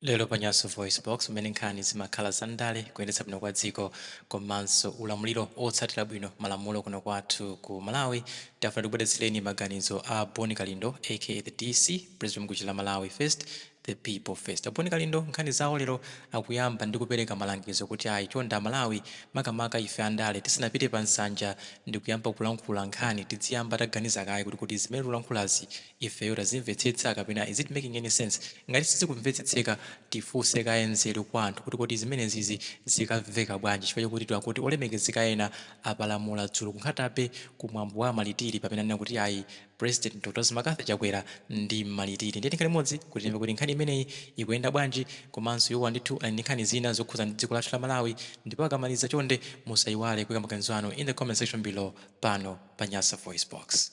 Lero pa Nyasa VoiceBox, pamene nkhani zimakhala za ndale, kuyendetsa bwino kwa dziko komanso ulamuliro otsatira bwino malamulo kuno kwathu ku Malawi, tafuna tikubweretsereni maganizo a Bon Kalindo aka The DC, President mgulu la Malawi First, The People First. A Bon Kalindo nkhani zawo lero akuyamba ndi kupereka malangizo kuti ayi chonde Amalawi, makamaka ife andale, tisanapite pa nsanja ndikuyamba kulankhula nkhani, tidziyamba taganiza kaye kuti zimene tikulankhulazi ifeyo tazimvetsetsa kapena is it making any sense? Ngati sizikumvetsetseka tifunse kaye nzeru kwa anthu kuti kodi zimenezizi zikamveka bwanji chifukwa chokuti akuti olemekezeka ena apalamula dzulo ku Nkhata Bay ku mwambo wa malitiri pamene anena kuti ayi President Dr McCarthy Chakwera ndi malitiri. Ndiye tikhale limodzi kuti timve kuti nkhani imeneyi ikuyenda bwanji komanso iwowa ndithu ali ndi nkhani zina zokhuza ndi dziko lathu la Malawi ndipo akamaliza chonde musayiwale kuika maganizo anu in the comment section below pano pa Nyasa VoiceBox.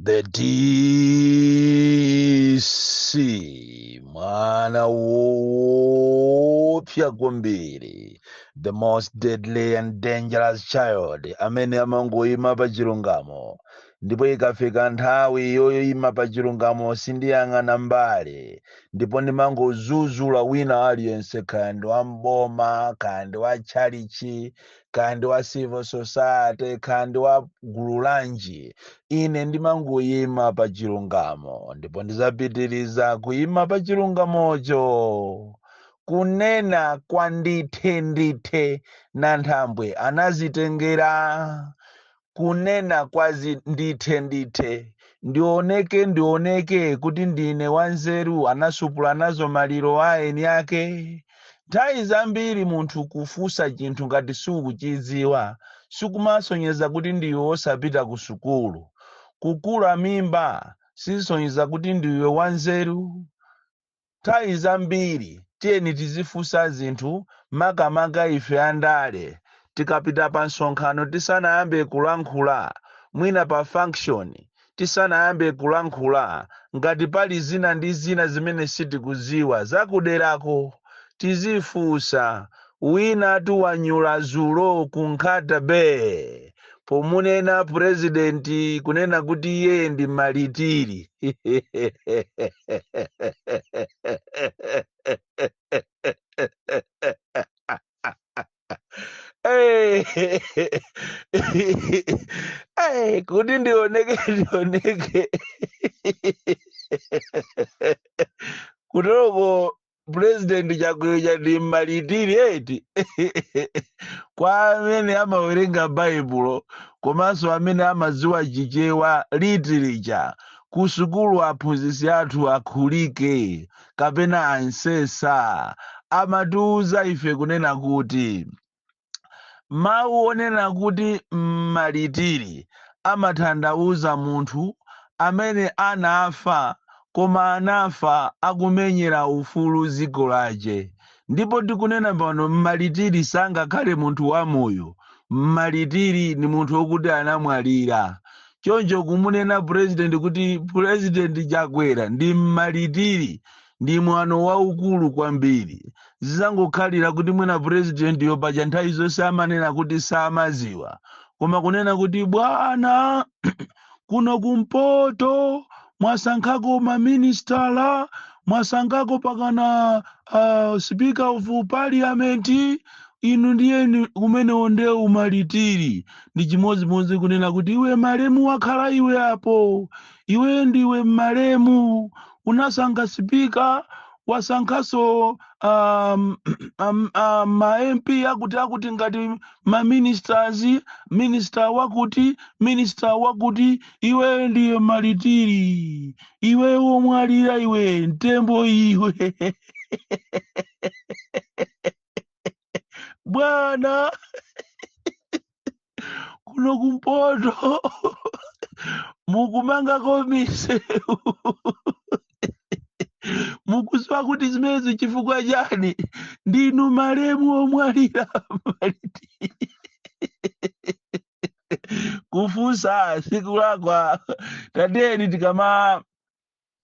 The DC mwana woopsa kwambiri, the most deadly and dangerous child amene amangoyima pa chilungamo, ndipo ikafika nthawi yoyima pa chilungamo sindiyang'ana mbali, ndipo ndimangozuzula wina aliyense, kaya ndi wa mboma, kaya ndi wa tchalichi, kaya ndi wa civil society, kaya ndi wa gulu lanji. Ine ndimangoyima pa chilungamo ndipo ndizapitiriza kuyima pa chilungamocho. Kunena kwa ndithe ndithe na nthambwe anazitengera kunena kwa ndithe ndithe, ndioneke ndioneke kuti ndine wanzeru, anasupula nazo maliro a eni ake. Nthawi zambiri munthu kufunsa chinthu ngati sukuchidziwa sikumasonyeza kuti ndiwe wosapita ku sukulu. Kukula mimba sisonyeza kuti ndiwe wanzeru. Nthawi zambiri tiyeni tizifunsa zinthu, makamaka ife andale, tikapita pa msonkhano tisanayambe kulankhula, mwina pa function tisanayambe kulankhula, ngati pali zina ndi zina zimene sitikuziwa zakuderako tizifunsa. Winatu wanyula zulo ku Nkhata Bay pomunena purezidenti kunena kuti iye ndi malitiri. Hey, kuti ndioneke ndioneke kutoko President Chakwera ndi malitiri eti. Kwa amene amawerenga Baibulo komanso amene amadziwa Chichewa literature ku sukulu, aphunzitsi athu akhulike kapena ansesa amatiuza ife kunena kuti mawu onena kuti malitiri amatanthauza munthu amene anafa koma anafa akumenyera ufulu dziko lace. Ndipo tikunena pano mmalitiri sangakhale munthu wamoyo, mmalitiri ni munthu wokuti anamwalira. Choncho kumunena president kuti President Chakwera ndi mmalitiri ndi mwano waukulu kwambiri. Zizangokhalira kuti mwina president yo paja nthawi zonse amanena kuti samaziwa, koma kunena kuti bwana kuno kumpoto mwasankhako maministala, mwasankhako pakana speaker of parliament, inu ndiye kumenewo ndiye umalitiri. Ndi chimodzimodzi kunena kuti iwe malemu wakhala iwe apo, iwe ndiwe malemu, unasankha speaker, wasankhaso ma MP akuti akuti ngati ma ministers, minister wakuti, minister wakuti, iwe ndiye malitiri, iwe womwalira, iwe mtembo iwe. Bwana kuno kumpoto mukumangako misewu, mukuziwa kuti zimenezi chifukwa chani? Ndinu malemu omwalira malitiri. Kufunsa sikulakwa. Tatiyeni tikama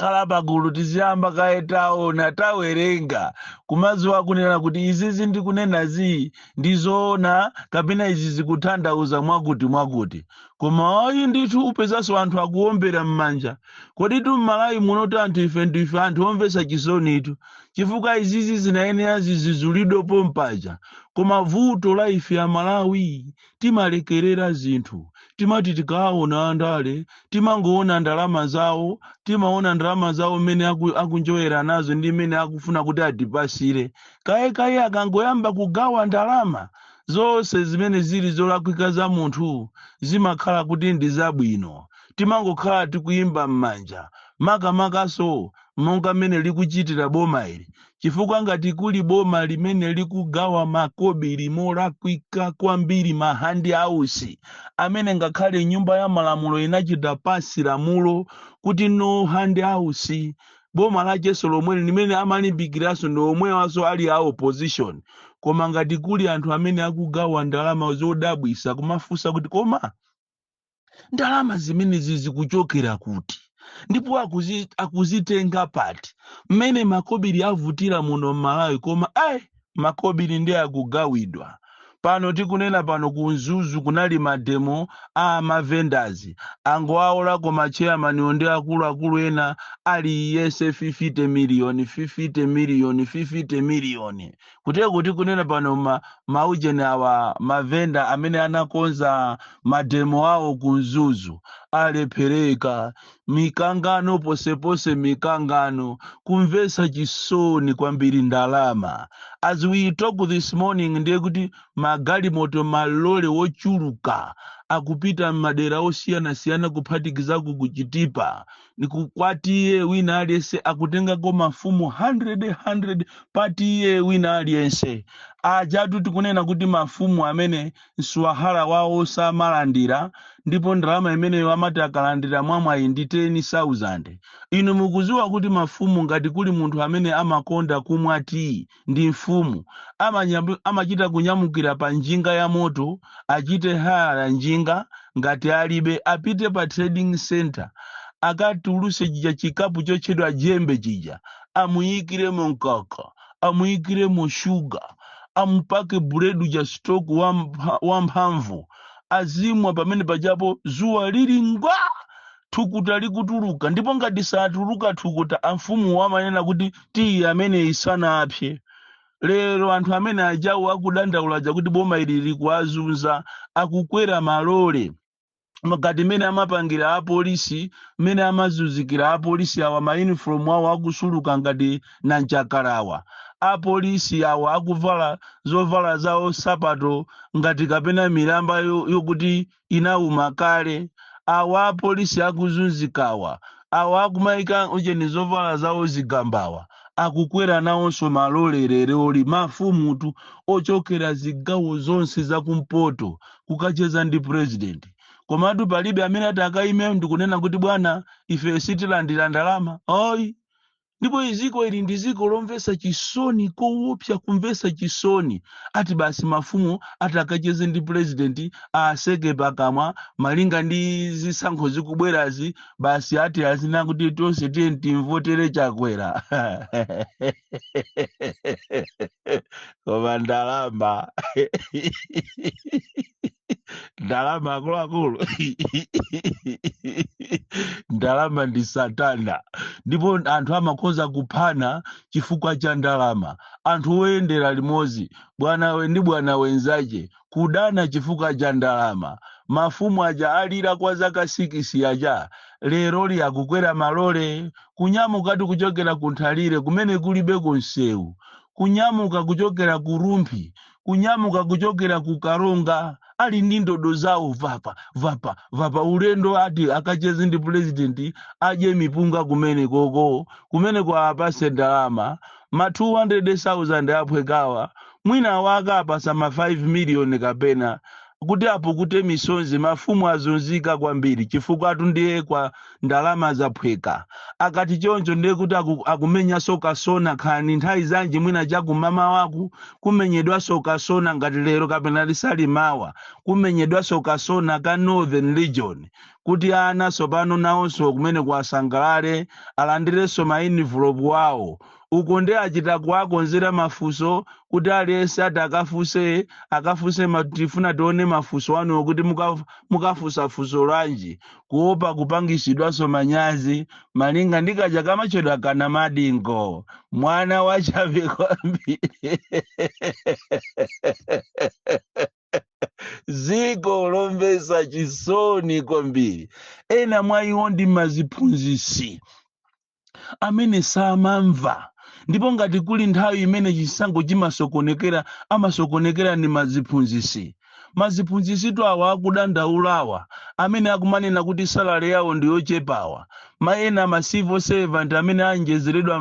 Tikamakhala pagulu tiziyamba kaye taona, tawerenga, kumaziwa kunena kuti izizi ndikunenazi ndizoona kapena izi zikutanthauza mwakuti mwakuti. Koma ayi ndithu, upezanso anthu akuwombera m'manja. Kodi tu m'Malawi munoti anthu ife ndife anthu omvetsa chisonitu, chifukwa izizi zinayenera zizizulidwepo mpaja. Koma vuto la ife Amalawi, timalekerera zinthu. Timati tikaona andale, timangoona ndalama zawo, timaona ndalama zawo mmene akunjoyera nazo ndi mmene akufuna kuti atipasire. Kayekaye akangoyamba kugawa ndalama, zonse zimene zili zolakwika za munthu zimakhala kuti ndi zabwino. Timangokhala tikuyimba m'manja, makamakaso monga mmene likuchitira boma ili, chifukwa ngati kuli boma limene likugawa makobiri molakwika kwambiri, ma handouts amene ngakhale Nyumba ya Malamulo inachita pasi lamulo kuti no handouts, boma lacheso lomweli limene amalimbikiranso ndi omwewanso ali a opposition. Koma ngati kuli anthu amene akugawa ndalama zodabwisa, kumafunsa kuti koma ndalama zimenezi zikuchokera kuti ndipo akuzitenga pati, mmene makobiri avutira muno m'Malawi? Koma ayi, makobiri ndi akugawidwa. Pano tikunena pano, ku Mzuzu kunali ma demo a ma vendors, angoawolako ma chairman ndi akuluakulu ena, aliyense 50 miliyoni, 50 miliyoni, 50 miliyoni. Kuteko kuti kunena pano maujeni awa, mavenda amene anakonza ma demo awo ku Mzuzu alephereka. Mikangano posepose, mikangano, kumvetsa chisoni kwambiri. Ndalama, as we talk this morning, ndiye kuti magalimoto, malole wochuluka akupita m'madera osiyanasiyana, kuphatikizako kuchitipa nikukwatiye. Wina aliyense akutengako mafumu 100 100 patiye wina aliyense. Ajatu tikunena kuti mafumu amene mswahala wawo samalandira, ndipo ndalama imeneyo amati akalandira mwamwayi ndi 10,000. Inu mukuziwa kuti mafumu, ngati kuli munthu amene amakonda kumwa tii ndi mfumu, amachita kunyamukira pa njinga ya moto, achite haya njinga, ngati alibe apite pa trading center akatuluse chija chikapu chotchedwa jembe chija, amuyikiremo mkaka, amuyikiremo shuga, amupake buredu ja stock wamphamvu, azimwa pamene pajapo zuwa lili ngwa, thukuta likutuluka. Ndipo ngati satuluka thukuta, amfumu amanena kuti tiyi amene isanapye. Lero anthu amene ajawo akudandaula kuti boma ili likuwazunza, akukwera malole ngati mmene amapangira apolisi, mmene amazunzikira apolisi awa, ma uniform awo akusuluka ngati nanchakalawa. Apolisi awa akuvala zovala zawo, sapato ngati kapena milamba yokuti inawuma kale. Awa apolisi akuzunzikawa, awa akumayika ucheni zovala zawo zigambawa, akukwera nawonso malole leroli, mafumutu ochokera zigawo zonse zakumpoto kukacheza ndi president. Komatu palibe amene ati akayime ndikunena kuti bwana, ife sitilandira ndalama, ayi. Ndipo iziko ili ndi ziko lomvetsa chisoni koopsa, kumvetsa chisoni. Ati basi mafumu ati akacheze ndi president, aseke pakamwa malinga ndi zisankho zikubwerazi, basi ati azina kuti tonse tiye timvotere Chakwera. Koma ndalama, ndalama akuluakulu, ndalama ndi satana, ndipo anthu amakhoza kuphana chifukwa cha ndalama. Anthu oyendera limodzi, bwana we ndi bwana wenzache, kudana chifukwa cha ndalama. Mafumu aja alira kwa zaka 6 aja, lero akukwera malole, kunyamukatu kuchokera ku Nthalire kumene kulibe kunsewu, kunyamuka kuchokera ku Rumphi, kunyamuka kuchokera ku Karonga, ali ndi ndodo zawo, vapa vapa vapa, ulendo ati akacheze ndi president, adye mipunga kumene koko, kumene apase ndalama ma 200,000 aphwekawa, mwina wake apasa ma 5 million kapena. Kuti apukute misonzi. Mafumu azunzika kwambiri chifukwa atundiye kwa ndalama zaphweka. Akati choncho, ndiye kuti akumenyanso kasona khani nthawi zanji, mwina chakumama waku kumenyedwanso kasona ngati lero kapena lisali mawa, kumenyedwanso kasona ka Northern Region kuti ana tsopano nawonso kumene kuasangalale, alandirenso ma envelope wawo. Uko ndi achita kuwakonzera mafunso kuti aliyense ati akafunse, akafunse tifuna tione mafunso anuwo kuti mukafunsa funso lanji, kuopa kupangisidwanso manyazi malinga ndi kaja kamachedwa kana madingo mwana wachabe kwambiri. Dziko lomvetsa chisoni kwambiri. Ena mwa iwo ndi maziphunzitsi amene samamva, ndipo ngati kuli nthawi imene chisankho chimasokonekera, amasokonekera ndi maziphunzitsi. Maziphunzitsitu awa akudandaulawa, amene akumanena kuti salary yawo ndi yochepawa, maena ma civil servant amene anjezeredwa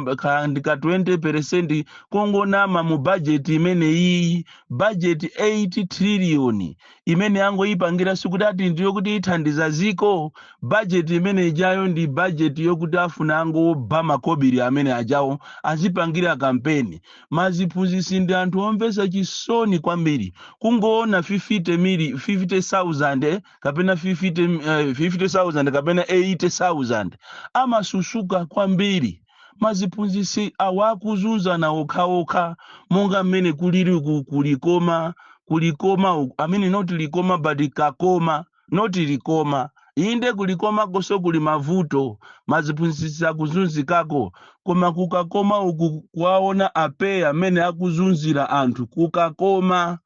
ndika 20% kongonama mu budget imene iyi, budget 8 trillion imene angoyipangira, sikuti ati ndiyo kuti ithandiza ziko. Budget imene ijayo ndi budget yokuti afuna angoba makobiri amene ajawo azipangira kampeni. Maziphunzitsi ndi anthu omvetsa chisoni kwambiri. Kungoona 50 mili 50,000 kapena 50, 50,000 kapena 80,000 amasusuka kwambiri. Maziphunzitsi awakuzunzana okhaokha, monga mmene kulili kulikoma, kulikoma uku, I mean, not Likoma but Kakoma, not Likoma. Inde, kulikoma koso kuli mavuto, maziphunzitsi akuzunzikako, koma kukakoma uku kuwaona apeya amene akuzunzira anthu kukakoma.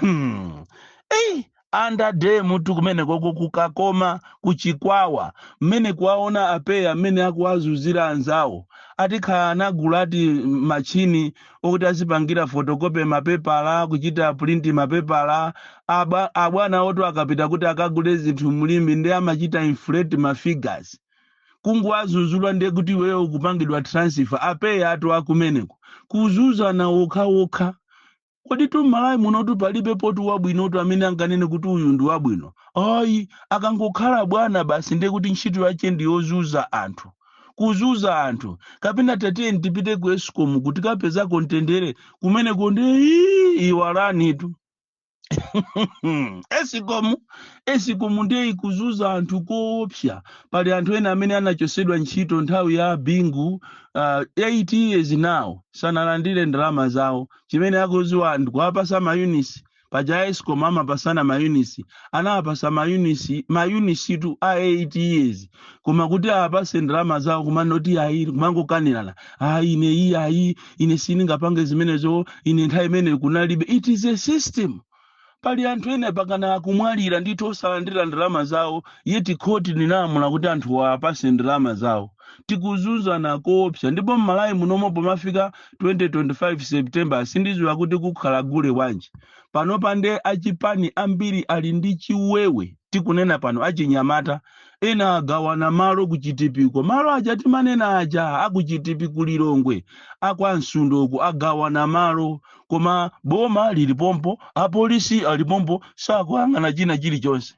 Ei, anda mutu kumene koko kukakoma kuchikwawa, mmene kuwaona apeya amene akuwazunzira anzawo, atikhala anagula ati machini okuti azipangira photocopy mapepala, kuchita print mapepala. Abwana oto akapita kuti akagule zinthu mlimi, ndi amachita inflate ma figures, kungowazuzula, ndiye kuti iweyo ukupangidwa transfer. Apeya atu akumeneko kuzuzana wokha wokha. Kodi tu Malawi munotu palibe poti wabwinotu amene anganene kuti uyu ndi wabwino? Ayi, akangokhala bwana basi, ndiye kuti ntchito yake ndi yozuza anthu, kuzuza anthu. Kapena tatiyeni tipite ku ESCOM kuti kapezako mtendere kumeneko, ndi iwalanitu. ESCOM, ESCOM ndiye ikuzuza anthu koopsa. Pali anthu ena amene anachosedwa ntchito nthawi ya Bingu, 8 years now sanalandire ndalama zawo. Chimene akuziwa ndikuwapasa ma units. Paja ESCOM amapasana ma units, anawapasa ma units, ma units tu a 8 years, koma kuti apase ndalama zawo kumanoti ayi, kumangokanirana: ayi, ine iyi, ayi, ine sindingapange zimenezo, ine nthawi imene kunalibe. It is a system. Pali anthu ena pakana akumwalira ndithu osalandira ndalama zawo, yeti khoti linalamula kuti anthu apase ndalama zawo. Tikuzunzana koopsa, ndipo m'Malawi munomo pomafika 2025 September sindidziwa kuti kukhala gule wanji. Pano pande achipani ambiri ali ndi chiwewe. Tikunena pano, achinyamata ena agawana malo kuchitipiko, malo aja timanena aja akuchitipi kulilongwe, akwa Msundoku, agawana malo, koma boma lilipompo, apolisi alipompo, sakuyang'ana china chilichonse.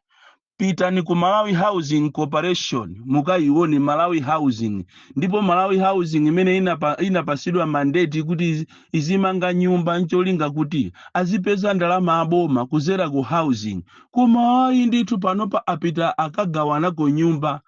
Pitani ku Malawi Housing Corporation mukayione Malawi Housing. Ndipo Malawi Housing imene inapasidwa mandate kuti izimanga nyumba ncholinga kuti azipeza ndalama aboma kuzera ku housing, koma ayi ndithu, panopa apita akagawanako nyumba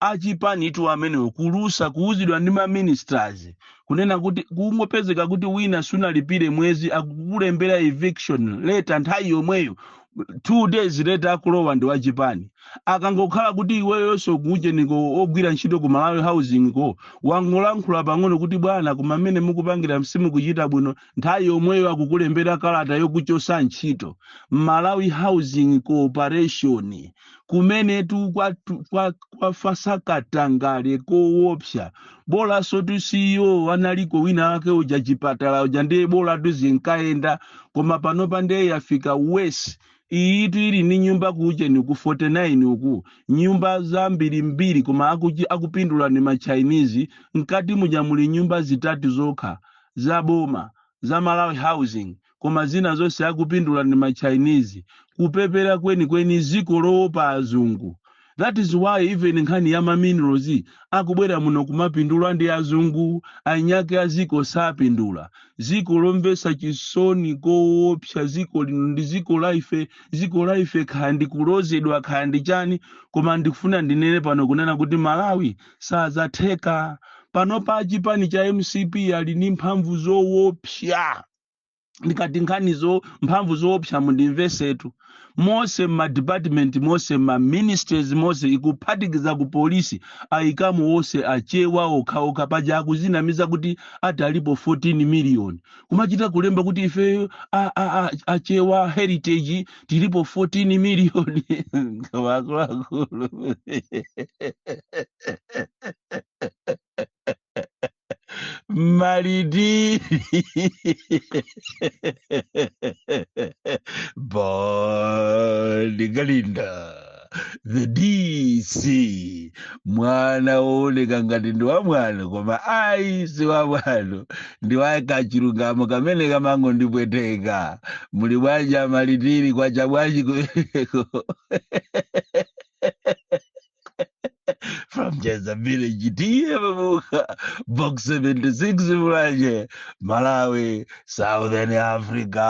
achipanitu amenewo, kulusa kuuzidwa ndi ma ministers kunena kuti kungopezeka kuti wina sunalipire mwezi, akukulembera eviction letter nthawi yomweyo. 2 days later akulowa ndi wachipani. Akangokhala kuti iweyonso kucheniko ogwira ntchito ku Malawi Housing ko wangolankhula pang'ono kuti bwana, koma mmene mukupangira simukuchita bwino, nthawi yomweyo akukulembera kalata yokuchosa ntchito. Malawi Housing Corporation kumenetu kwafasa katangale koopsa. Bolanso tu CEO analiko wina wake uja, chipatala uja, ndiye bola tu zinkayenda, koma panopa ndiye yafika worse. Iyitu ili ndi nyumba kucheni ku 49 uku, nyumba zambirimbiri, koma akupindula ni ma Chinese. Mkati muja muli nyumba zitatu zokha za boma za Malawi Housing, koma zina zonse akupindula ni ma Chinese. Kupepera kwenikweni, ziko loopa azungu. That is why even nkhani ya ma minerals akubwera muno kumapindula ndi azungu, anyake aziko sapindula. Ziko lomvetsa chisoni koopsa ziko lino ndi ziko laife, ziko laife. Kaya ndikulozedwa, kaya ndi chani, koma ndikufuna ndinene pano kunena kuti Malawi sazatheka. Panopa chipani cha MCP ali ndi mphamvu zoopsa. Ndikati nkhanizo mphamvu zoopsa, mundimvesetu. Mose mma department, mose mma ministries, mose ikuphatikiza ku polisi, ayikamo wonse Achewa okhaokha. Paja akuzinamiza kuti ati alipo 14 million, kumachita kulemba kuti ife Achewa heritage tilipo 14 million. Akuluakulu, malidi Bon Kalindo the DC, mwana wooneka ngati ndi wamwano koma ayi, si wamwano, ndi wakachilungamo kamene kamangondipweteka. Muli bwanji amalitiri? Kwacha bwanji kumeneko? From Jeza Village, T/A Mabuka, Box 76, Mulanje, Malawi, Southern Africa.